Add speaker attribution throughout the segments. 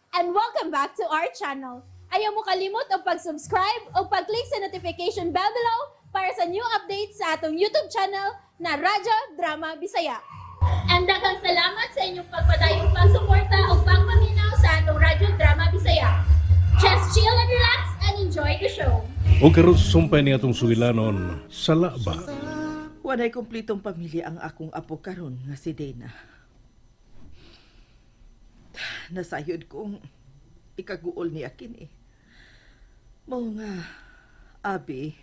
Speaker 1: And welcome back to our channel. Ayaw mo kalimot og pag-subscribe o pag-click sa notification bell below para sa new updates sa atong YouTube channel na Radyo Drama Bisaya. And daghang salamat sa inyong pagpadayong pagsuporta o pagpaminaw sa atong Radyo Drama Bisaya. Just chill and relax and enjoy the show.
Speaker 2: O karon sumpay ni atong sugilanon, sala ba?
Speaker 3: Walay kumplitong pamilya ang akong apo karon nga si Dana. Nasayod kong ikaguol ni akin eh. Mao nga, Abi,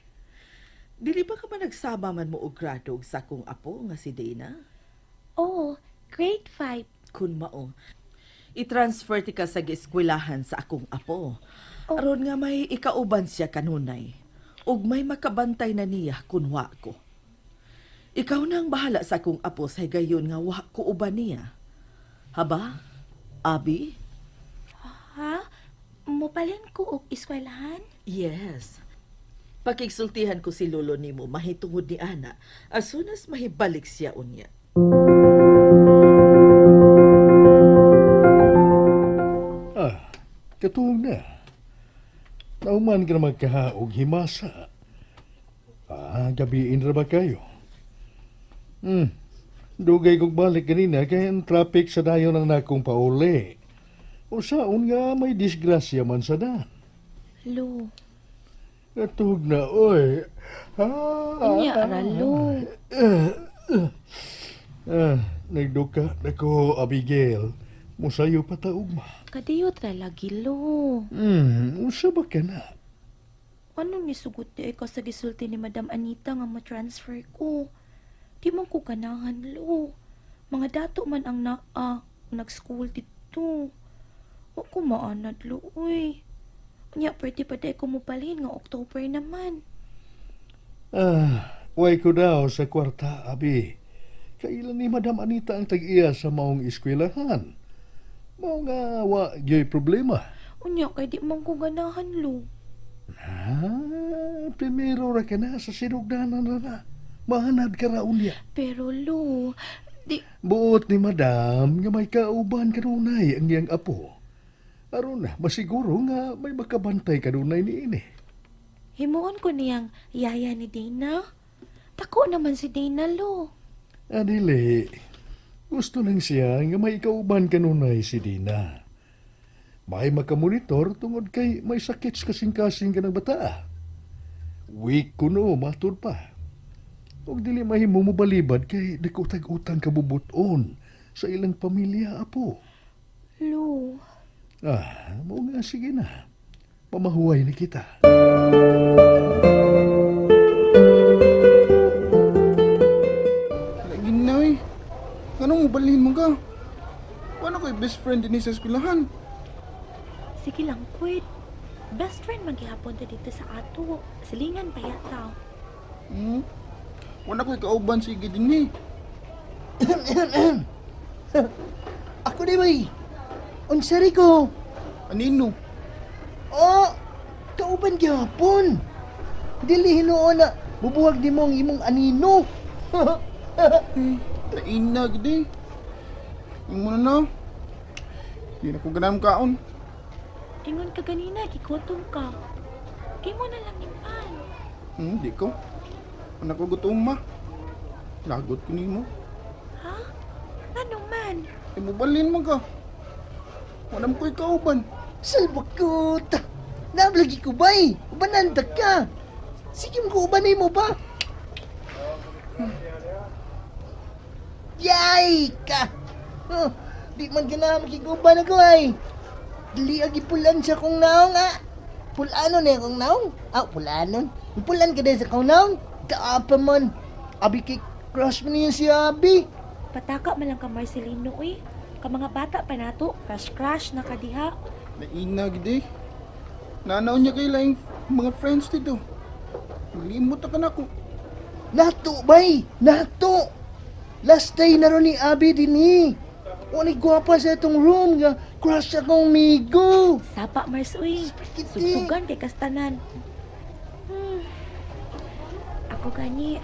Speaker 3: dili ba ka man nagsama man mo og grado sa akong apo nga si Dana?
Speaker 4: Oh, grade 5.
Speaker 3: Kun mao, i-transfer ti ka sa gieskwelahan sa akong apo.
Speaker 4: Oh.
Speaker 3: Aron nga may ikauban siya kanunay. Ug may makabantay na niya kun wa ko. Ikaw na ang bahala sa akong apo sa higayon nga wa ko uban niya. Haba? Abi?
Speaker 4: Ha? Mupalin ko og eskwelahan?
Speaker 3: Yes. Pakigsultihan ko si lolo nimo mahitungod ni ana as soon as mahibalik siya unya.
Speaker 2: Ah, katuong na. Nauman ka na magkahaog himasa. Ah, gabiin ra ba kayo? Dugay kog balik kanina kay ang traffic sa dayon ang nakong pauli. Usaon nga may disgrasya man sa daan.
Speaker 4: Lo,
Speaker 2: Katuog na, oy. Ah,
Speaker 4: unya ra lo.
Speaker 2: Ah, nagduka na ko, Abigail. Musayo pa ta ugma.
Speaker 4: Kadiyot ra lagi lo.
Speaker 2: Usa ba ka na?
Speaker 4: Ano ni sugot di ay ka sa gisulti ni Madam Anita nga mo-transfer ko? Di man ko ganahan lo. Mga dato man ang naa nag-school dito. Wa ko maanad lo, uy. Unya, pwede pa di ko mupalhin nga October naman.
Speaker 2: Ah, way ko daw sa kwarta, Abi. Kailan ni Madam Anita ang tag-iya sa maong eskwelahan? Mao nga wa gyoy problema.
Speaker 4: Unya, kay di man ko ganahan lo.
Speaker 2: Ah, primero ra ka na sa sinugdanan na na. Mahanad ka ra unya.
Speaker 4: Pero lo, di.
Speaker 2: Buot ni Madam nga may kauban kanunay ang iyang apo. Aron na, masiguro nga may makabantay kanunay niini.
Speaker 4: Himuon ko niyang yaya ni Dana. Dako naman si Dana, lo.
Speaker 2: Adili, gusto lang siya nga may kauban kanunay si Dina. May makamonitor tungod kay may sakit sa kasing-kasing ka ng bata. Weak kuno, matud pa. Ug dili mahimo mo balibad kay dako tag utang kabubuton sa ilang pamilya, apo.
Speaker 4: Lo,
Speaker 2: Ah, mao nga sige na. Pamahuway na kita.
Speaker 5: Lagi na eh. Anong mubalhin mo ka? Paano ko'y best friend din sa eskwelahan?
Speaker 4: Sige lang, kwit. Best friend maghihapon ta dito sa ato. Silingan pa yata.
Speaker 5: Hmm? Wala ko'y kauban sige din eh.
Speaker 6: Ako di bay. Unsa ri ko?
Speaker 5: Anino?
Speaker 6: Oh, kauban gyapon. Dili hinuon na bubuhag nimo ang imong anino.
Speaker 5: Naina gid eh. Yung muna na. Di na ko ganam kaon.
Speaker 4: Ingon ka ganina, gigutom ka. Imo na lang nimpan.
Speaker 5: Di ko. Wala ko gutom ma. Lagot ko nimo.
Speaker 4: Ha? Ano man?
Speaker 5: Eh, mubalhin mo ka. Wala mo ko'y kauban.
Speaker 6: Salbakot. Nablagi ko bay. Ubanan ta ka. Sige mo ko ubanay mo ba? Yay ka. Oh, di man ka na makiguban ako ay. Dili agi pulan sa kong naong ah. Pulanon eh kong naong. Ah, pulanon. Pulan ka din sa kong naong. Kaapa man. Abi kay crush mo niya si Abi.
Speaker 4: Pataka man lang ka Marcelino, uy. Ka mga bata pa nato, crush-crush na kadiha.
Speaker 5: Naina gid eh. Nanaon niya kay laing mga friends dito. Maglimot na ka na ko.
Speaker 6: Nato bay! Nato! Last day na ron ni Abi din eh. Wala gwapa sa itong room nga crush akong migo.
Speaker 4: Sapa, Mars, uy.
Speaker 6: Spaghetti.
Speaker 4: Sugsugan kay kastanan. Ako gani,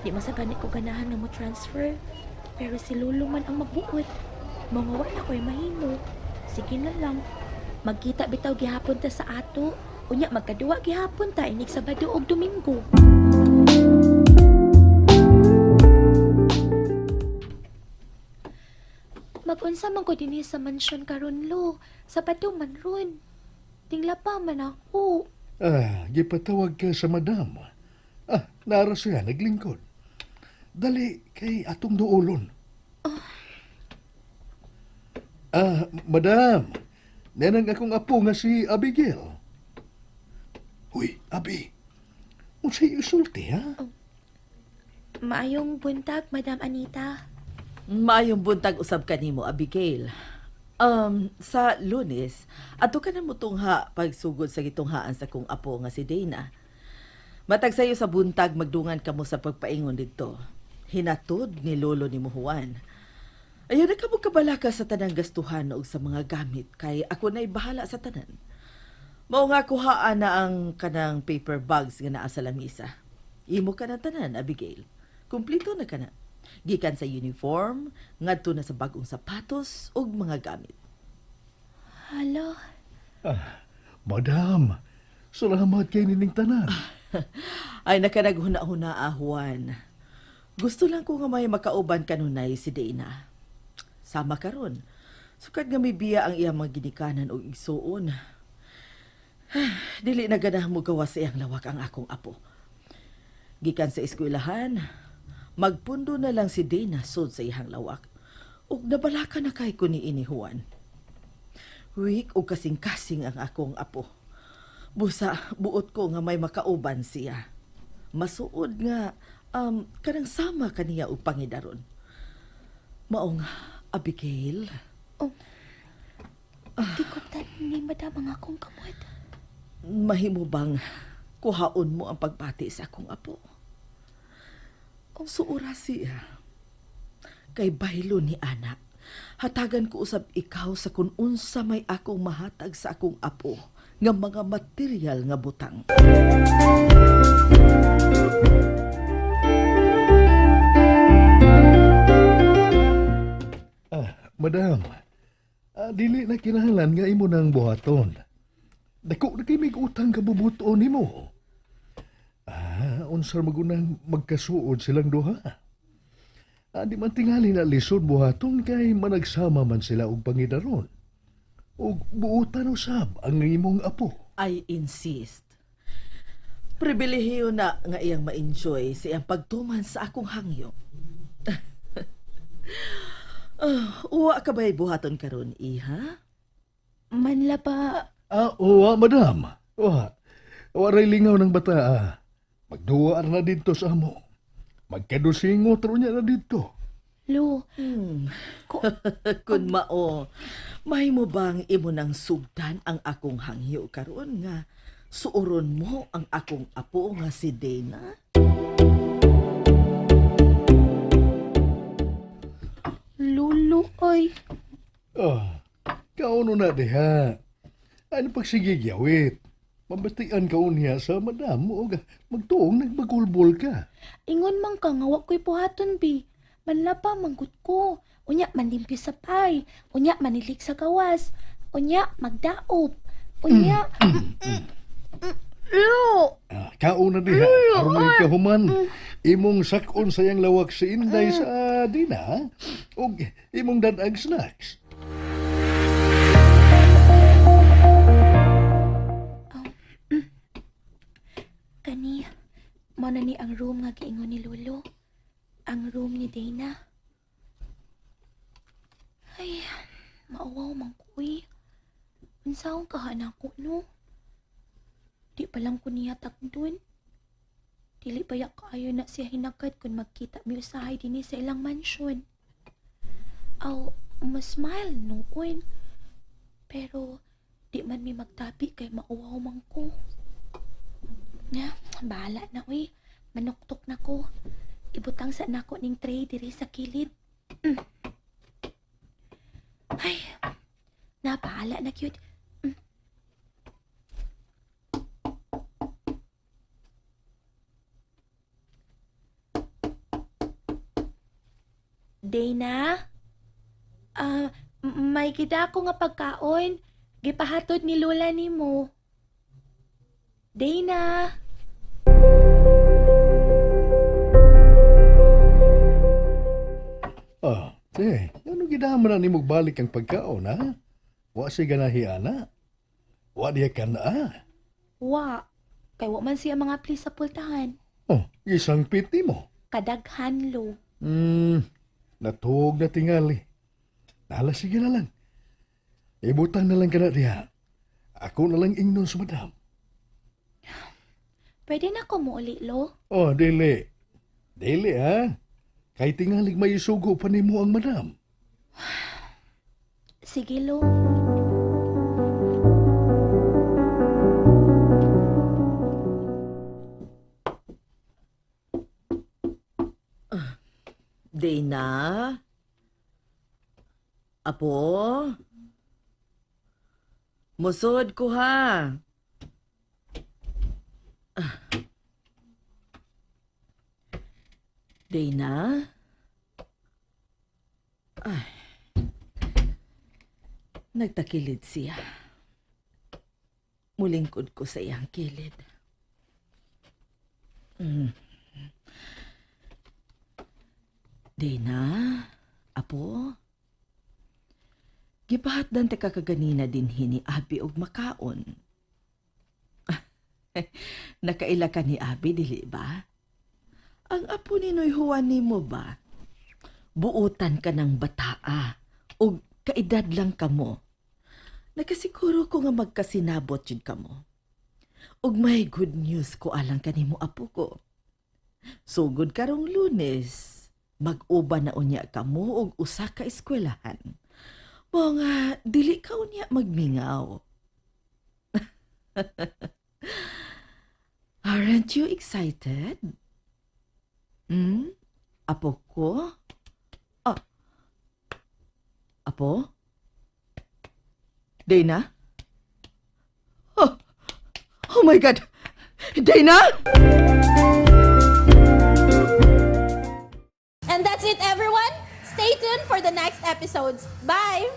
Speaker 4: di man sa gani ko ganahan nga mo transfer. Pero si Lolo man ang magbuot. Mga wala ko'y mahimo. Sige na lang. Magkita bitaw gihapon ta sa ato. Unya magkaduwa gihapon ta inig Sabado og Domingo. Magunsa man ko dinhi sa mansyon karon lo. Sabado man ron. Tingla pa man ako.
Speaker 2: Ah, gipatawag ka sa madam. Ah, nara siya, naglingkod. Dali kay atong duolon. Ah, madam. Nenang akong apo nga si Abigail. Uy, Abi. Unsay isulti, ha?
Speaker 4: Maayong buntag, Madam Anita.
Speaker 3: Maayong buntag usab kanimo, Abigail. Sa Lunes, ato ka na mo tungha pagsugod sa gitunghaan sa kong apo nga si Dana. Matag sayo sa buntag magdungan kamo sa pagpaingon didto. Hinatod ni lolo ni mo Juan. Ayaw na kamo kabalaka sa tanang gastuhan og sa mga gamit kay ako na'y bahala sa tanan. Mao nga kuhaan na ang kanang paper bags nga naa sa lamisa. Imo ka na tanan, Abigail. Kumplito na ka na. Gikan sa uniform, ngadto na sa bagong sapatos ug mga gamit.
Speaker 4: Hala,
Speaker 2: Ah, madam. Salamat kay nining tanan.
Speaker 3: Ay nakanaghuna-huna ah, Juan. Gusto lang ko nga may makauban kanunay si Dana. Sama karon. Sukad nga may biya ang iyang mga ginikanan og igsuon. Dili na ganahan mo gawa sa iyang lawak ang akong apo. Gikan sa eskwelahan, magpundo na lang si Dana sud sa iyang lawak. Ug nabalaka na kay ko ni ini Juan. Weak og kasing-kasing ang akong apo. Busa, buot ko nga may makauban siya. Masuod nga, kanang sama kaniya og pangidaron. Mao nga, Abigail,
Speaker 4: gikutan ni Madam ang akong kamot.
Speaker 3: Mahimo bang kuhaon mo ang pagbati sa akong apo? Suura siya. Kay baylo ni anak, hatagan ko usab ikaw sa kun unsa may akong mahatag sa akong apo nga mga material nga butang.
Speaker 2: Ah, madam. Ah, dili na kinahanglan nga imo nang buhaton. Dako na kay mig utang kabubuton nimo. Ah, unsar magunang magkasuod silang duha. Ah, di man tingali na lisod buhaton kay managsama man sila og pangidaron. Og buotan usab ang imong apo.
Speaker 3: I insist. Pribilehiyo na nga iyang ma-enjoy sa iyang pagtuman sa akong hangyo. Ah, uwa ka ba'y buhaton karon, iha?
Speaker 4: Manla ba,
Speaker 2: Ah, uwa madam. Uwa. Waray lingaw ng bata. Ah. Magduwa na dito sa amo. Magkadusingot ro niya na dito.
Speaker 4: Lo? Ko,
Speaker 3: Kun mao, mahimo bang imo nang sugdan ang akong hangyo karon nga suuron mo ang akong apo nga si Dana?
Speaker 4: Lolo, ay.
Speaker 2: Ah, kauno na diha. Ano pagsigig yawit? Mabatian ka niya sa madam o magtuong nagbagulbol ka.
Speaker 4: Ingon man ka nga wa ko'y buhaton bi. Manlaba manggut ko. Unya manlimpyo sa pay. Unya manilig sa gawas. Unya magdaop. Unya Lo!
Speaker 2: Ah, kauna diha. Aron ka kahuman. Imong sakon sa iyang lawak si Inday sa dina ug imong dadag snacks.
Speaker 4: Kani, mao na ni ang room nga giingon ni Lolo. Ang room ni Dana. Ay, mauwaw man ko eh. Unsaon ka ko no? Di pa lang ko niya takdon. Dili baya kaayo na siya hinagad kung magkita mi usahay dinhi sa ilang mansyon. Aw, mas-smile noon. Pero, di man mi magtabi kay mauwaw man ko. Nga, bahala na uy. Manuktok na ko. Ibutang sa nako ning tray diri sa kilid. Ay, nabahala na cute. Dana? Ah, may gida ko nga pagkaon. Gipahatod ni Lola nimo. Dana!
Speaker 2: Ah, te, ano gidaman na nimo balik ang pagkaon, ha? Wa siya ganahi, ana. Wa diya ka na, ah.
Speaker 4: Wa. Kay wa man siya mga please sa pultahan.
Speaker 2: Oh, isang piti mo.
Speaker 4: Kadaghan, lo.
Speaker 2: Natuog na tingali. Nala, sige na lang. Ibutang na lang ka na diha. Ako na lang ingnon sa madam.
Speaker 4: Pwede na ko muuli, lo.
Speaker 2: Oh, dili. Dili, ha? Kay tingalig may isugo pa nimo ang madam.
Speaker 4: Sige, lo.
Speaker 3: Dana? Apo? Musod ko ha. Ah. Dana? Ay. Nagtakilid siya. Mulingkod ko sa iyang kilid. Dana? Apo? Gipahatdan ta ka kaganina dinhi ni Abi og makaon. Nakaila ka ni Abi, dili ba? Ang apo ni Noy Juan nimo ba? Buotan ka ng bataa og kaedad lang kamo. Nakasiguro ko nga magkasinabot jud kamo. Og may good news ko alang kanimo apo ko. Sugod karong Lunes, mag-uban na unya kamo og usa ka eskwelahan. Mao nga dili ka unya magmingaw. Aren't you excited? Hmm? Apo ko? Ah. Apo? Dana? Oh, oh my God! Dana!
Speaker 1: And that's it, everyone. Stay tuned for the next episodes. Bye!